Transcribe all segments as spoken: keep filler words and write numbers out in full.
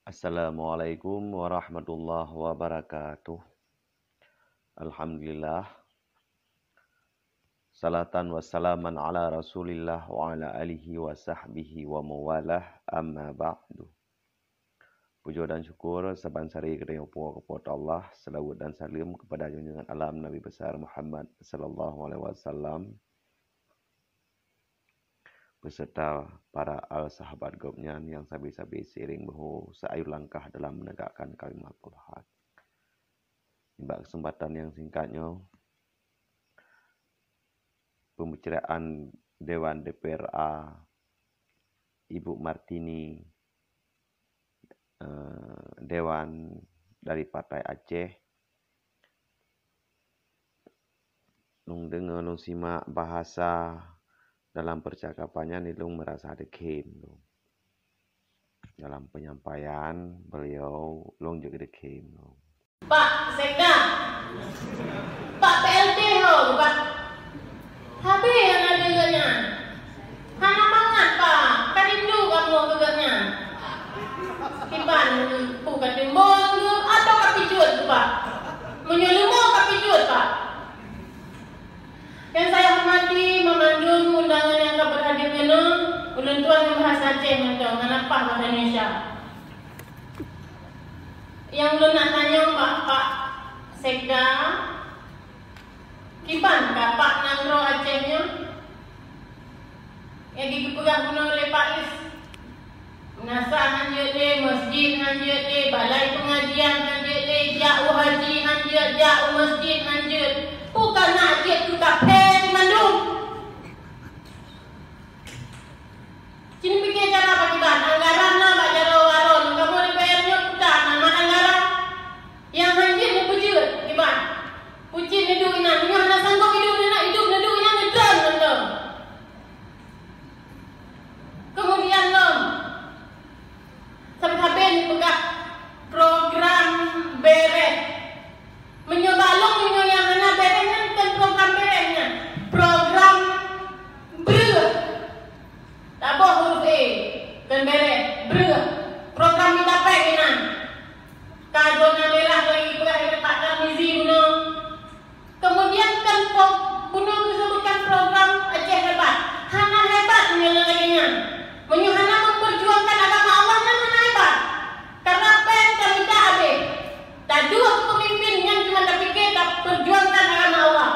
Assalamualaikum warahmatullahi wabarakatuh. Alhamdulillah. Salatan wassalaman ala Rasulillah wa ala alihi wa sahbihi wa mawalah, amma ba'du. Pujoe dan syukur saban sari geutanyoe po keu Po teu Allah, seulaweuet dan saleuem keupada junjungan alam Nabi Besar Muhammad sallallahu alaihi wasallam, beserta para al sahabat Gobnyan nyang sabe-sabe seiring beuhu seuayue langkah dalam menegakkan kalimatul haq. Nibak keuseumpatan nyang singkat nyoe, peumbicaraan Dewan D P R A, Ibu Martini, eh, Dewan dari Partai Aceh, lôn deungoe, lôn simak bahasa dalam percakapan nyan, lôn meurasa deukem lôn. Dalam penyampaian beliau, lôn jeuet deukem lôn. Pak Sekda, Pak P L T ho, Pak. Habéh hana deungoe nyan. Hana mangat, Pak. Ka rindu kamoe keu gobnyan. Kiban, peue ka teumbon keuh, atawa ka pijuet keuh, Pak? Meunyoe leumo ka pijuet, Pak. Nyang saya hormati meumandum undangan nyang ka beuhadir keunoe, ulôn tuan ngon bahasa Aceh mantong, hana paih bahasa Indonesia. Nyang lôn nak tanyong bak Pak Sekda, kiban ka Pak nanggroe Aceh nyoe? Nyang geupeugah bunoe lé Pak Is, meunasah han jeuet lé, masjid han jeuet lé, balai peungajian han jeuet lé, jak u haji han jeuet, jak u masjid han jeuet. Peue ka na jeuet keu kaphé teumandum? Ci neupike cara pakriban, anggaran na bak jaroe waron, kamoe D P R nyoe peue tan na mat anggaran. Nyang han jeuet neupeujeuet kiban. Peue cit neuduek inan, meunyoe hana sanggob idup neunak idup neuduek inan neutron mantong. Keumudian lom, sabe-sabe neupeugah program bereh. Meunyoe bak lôn, meunyoe nyang hana bereh nyan kon program bereh nyan, program breueh. Taboh huruf E, kon bereh, breueh. Program mita péng inan. Ka zona merah lagèe peugah lé Pak Tarmizi bunoe. Keumudian kan po-, bunoe geusebutkan program Aceh Hebat. Hana hebat meunyoe lagèe nyan. Meunyoe hana memperjuangkan agama Allah, nyan hana hebat. Karena péng tamita habéh. Taduek keu peumimpin nyan cuma tapike taperjuangkan agama Allah.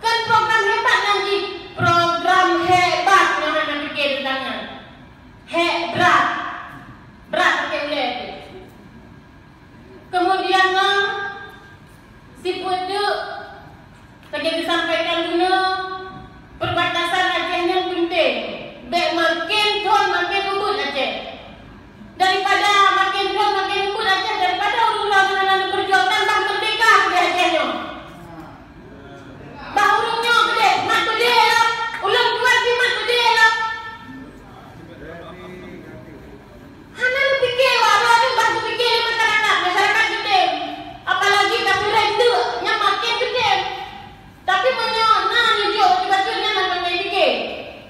Kon program hebat nyan jih, program hebat nyang hana pike teuntang nyan. Hek brat. Brat sakét ulèe. Keumudian nyan, sifeuet teuk, lagèe disampaikan bunoe, perbatasan Aceh nyan peunteng. Bèk maken thon maken ubit Aceh. Daripada maken thon maken ubit Aceh, daripada ureueng-ureueng nyang hana neupeurjuangkan bak meurdeka di Aceh nyoe. Bak ureueng nyoe keudeh, mat keudeh lom. Ulôn tuan pih mat keudeh lom. Hana neupike waroe nyoe bah neupike lé masyarakat, masyarakat geutem. Apalagi kapeureng teuk nyang maken geutem. Tapi meunyoe na neujok bacut-bacut nyan hana pike.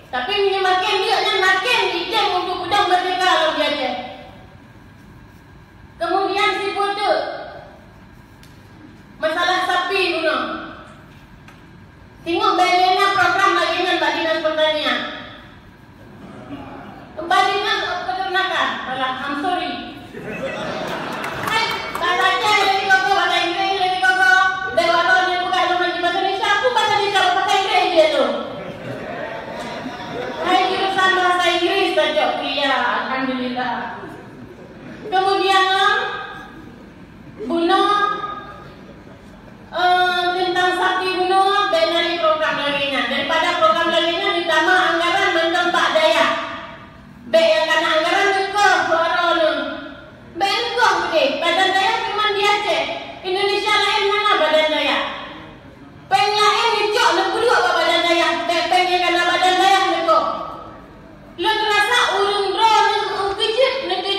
Tapi meunyoe maken deuk nyan maken item untuk peudong merdeka lom di Aceh. Keumudian sifeuet teuk masalah sapi bunoe. Singoh bèk lé na program lagèe nyan bak Dinas Pertanian. Kembali na ke peternakan. Alah, I'm sorry. Hai, bahasa Aceh lé dikoko, bahasa Inggris lé dikoko. Dek waroe nyoe buka lôn ngon bahasa Indonesia, aku bahasa Indonesia, bahasa Inggris je tu. Hai, jurusan bahasa Inggris tajak kuliah, alhamdulillah. Kemudian, bunoe Eh, teuntang sapi bunoe, bèk na lé program lagèe nyan. Daripada program lagèe nyan, neutamah anggaran mantong bak dayah. Bèk nyang kana anggaran neukoh waroe nyoe. Bèk neukoh udeh, badan dayah cuma di Aceh. Indonesia laén hana badan dayah. Péng laén neucok neupeuduek bak badan dayah, bèk péng nyang kana badan dayah neukoh. Lôn rasa ureueng droeneuh keujeuet neuteuh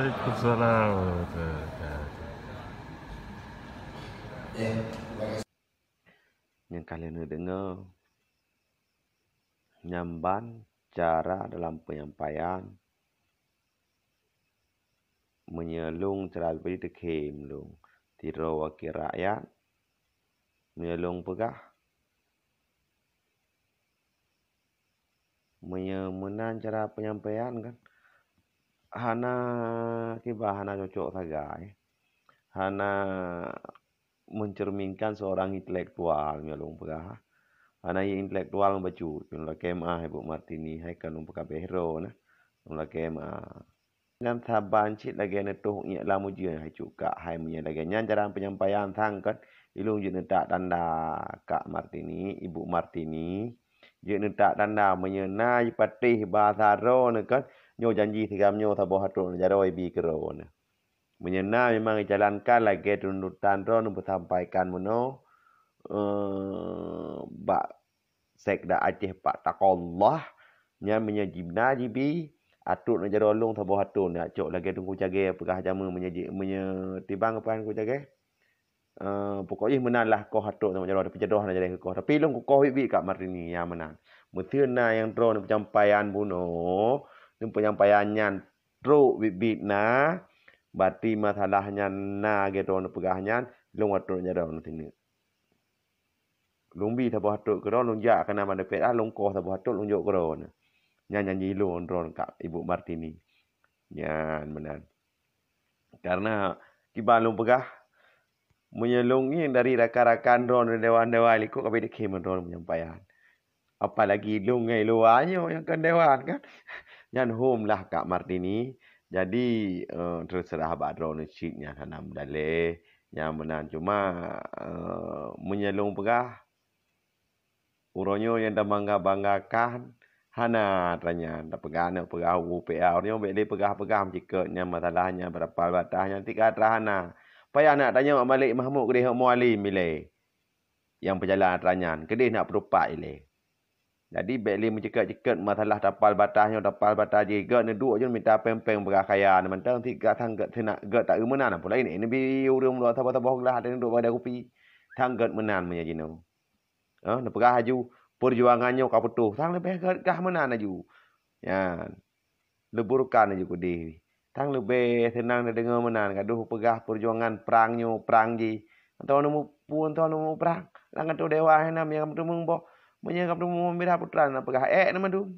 Waalaikumsalam warahmatullahi wabarakatuh. Nyang ka lheueh neudeungoe, nyan ban cara dalam penyampaian, meunyoe lôn cara pribadi teukhém lôn, sidroe wakil rakyat, meunyoe lôn peugah, meunyoe meunan cara penyampaian kan, hana kiban, hana cocok sagai, hana mencerminkan seorang intelektual, meunyoe lôn peugah. Hana intelektual bacut, lôn lakée meu'ah Ibu Martini, hai ka lôn peukabeh droe na, lôn lakée meu'ah. Nyan saban cit lagée neutoh iék lam ujeuen hai cukak, hai meunyoe lagée nyan cara penyampaian sang kan, ilôn jeuet neutak tanda Kak Martini, Ibu Martini, jeuet neutak tanda meunyoe na jipatéh basa droeneuh kan, nyoe janji sigam nyoe saboh ateueh jaroe ibi keu droeneuh. Meunyoe na memang ijalankan lagée tuntutan droeneuh peusampaikan meunoe, eh, bak Sekda Aceh Pak Takallah, nyan meunyoe jibna jibi, ateueh na jaroe lôn saboh ateueh, nyak cok lagée Teungku Cagée peugah jameun meunyoe ji-, meunyoe tibang peugah Teungku Cagée. Eh, pokok jih meunan lah koh ateueh sama jaroe, tapi jaroe hana jaleh keu koh. Tapi lôn kukoh biet-biet Kak Martini, ya meunan. Meuseu na nyang droeneuh peusampaian bunoe, nyan peusampaian nyan trok biet-biet na, berarti masalah nyan na lagée droeneuh peugah nyan, lôn ateueh jaroe sineuk. Lôn bi saboh ateueh keudroe, lôn jak keunan bak D P R A, lôn koh saboh ateueh, lôn jok keudroe. Nyan janji lôn droeneuh Kak Ibu Martini. Nyan meunan. Karena kiban lôn peugah, meunyoe lôn ngieng dari rakan-rakan droeneuh dewan-dewan likot, ka beda khém droeneuh penyampaian. Apalagi lôn ngai luwa nyoe nyang kon dewan kan. Nyan hom lah Kak Martini. Jadi, eh, terserah bak droeneuh cit nyan hana meudaleh. Nyan meunan. Cuma, eh, meunyoe lôn peugah, uroe nyoe nyang tabangga-banggakan hana atra nyan. Tapeugah aneuk peugah U P A, uroe nyoe bék lé peugah-peugah meucikeu nyan masalah nyan, beurapa batah nyan tika atra hana. Payah nak tanyoe Malik Mahmud keudeh mualim ilée. Nyang peujalan atra nyan, keudeh nak peutupat ilée. Jadi, bék lé meucikeu-cikeu masalah tapal batah nyoe, tapal batah jih. Gét neuduek jih mita péng-péng peugah kaya mantong, si gét sang gét sinak gét tak meunan, apalagi ni, neubi ureuëng meuluwa saboh-saboh glah ada neuduek bak kupi. Sang gét meunan meunyoe jinoe. Eh, neupeugah laju, peujuangan nyoe ka putôh. Sang leubeh gét gah meunan laju. Nyan. Leburkan laju keudeh. Tang leubeh seunang tadeungoe meunan, gadoh peugah peujuangan prang nyoe, prang jih. Mantong neumupu, mantong neumuprang. Lam ateueh dewan hana meunyoe ka meuteumong boh. Meunyoe ka meuteumong mirah putra na peugah ék na mandum.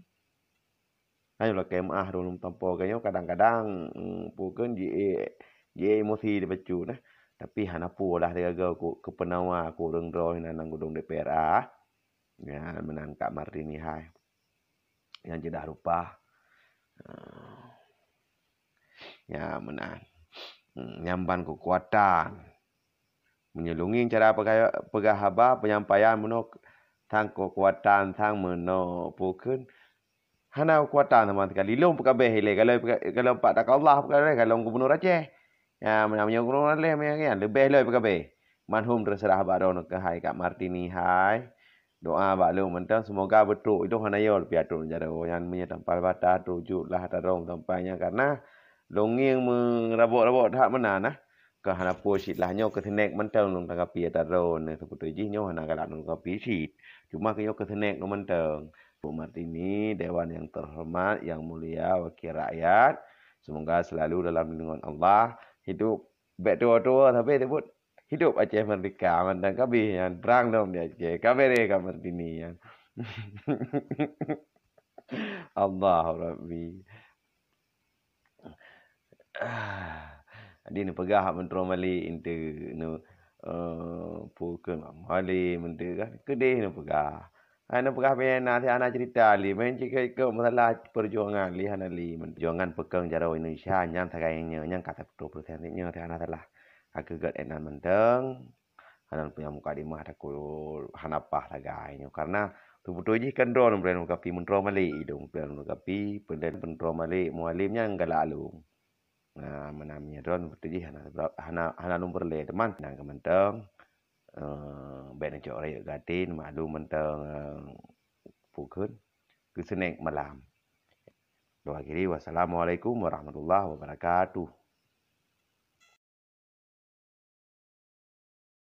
Nyoe lakée meu'ah droeneuh meutampo keu nyoe kadang-kadang, mm, peue kheun jiék, jiék emosi dibacut nah. Tapi hana peue lah sigaga ku, keu peunawa ku ureuëng droe hinan lam gudong D P R A. Nyan meunan Kak Martini hai. Nyang ceudah rupa. Ah. Nyan meunan. Hmm, nyan ban keukuatan. Meunyoe lôn ngieng cara peugah, peugah haba, penyampaian meunoe sang keukuatan, sang meunoe peue kheun. Hana keukuatan sama sekali. Lôn peukabeh ilée, kalau, kalau Pak Takallah peukabeh, kalau Gubunur Aceh. Ya, meunan meunyoe gurong lé meunan nyan, leubeh lom peukabeh. Manhum teuseurah bak droeneuh keuhai Kak Martini hai. Doa bak lôn mantong, seumoga beutrok ilôn hana yo leupie ateueh jaroe nyan meunyoe tampal bata trok jeuet lah ata droe sampai nyan, karena lôn ngieng meurabok-rabok that meunan nah. Ka hana peue cit lah nyoe keu seunek mantong lôn tanggapi ata droeneuh, seuputui jih nyoe hana galak lôn tanggapi cit. Cuma keu nyoe keu seunek lôn mantong. Bu Martini, dewan yang terhormat, yang mulia, wakil rakyat, semoga selalu dalam lindungan Allah. Hidup, bék tuwo-tuwo sabe seubut, "Hidup Aceh Merdeka!" Mantong kabeh nyan, prang lom di Aceh. Ka bereh Kak Martini nyan. Allahu Rabbi. Ah, jadi neupeugah Meuntroe Malik eunteuk, neu-, eh, peue kheun Malik eunteuk kan, keudeh neupeugah. Hai neupeugah meunan, hana cerita lé, main cit keu masalah perjuangan lé, hana lé. Perjuangan peukong jaroe Indonesia nyan sagai nyoe, nyan ka seratus persen nyoe, hana salah. Ka keuh gét ék nan mantong. Hana peue nyang mukadimah takot hana paih sagai nyoe, karena teubeutôi jih kan droe brand Meukapi Meuntroe Malik idong brand Meukapi, peundeh Meuntroe Malik Mualem nyan galak lôn. Nah, meunan meunyoe droe teubeutôi jih hana, hana, hana lôn peureulée teuma nyan keu mantong, eh, bék neucok rayeuk gaki, maklum mantong, eh, peue kheun, keu seunek malam. Wassalamualaikum warahmatullahi wabarakatuh.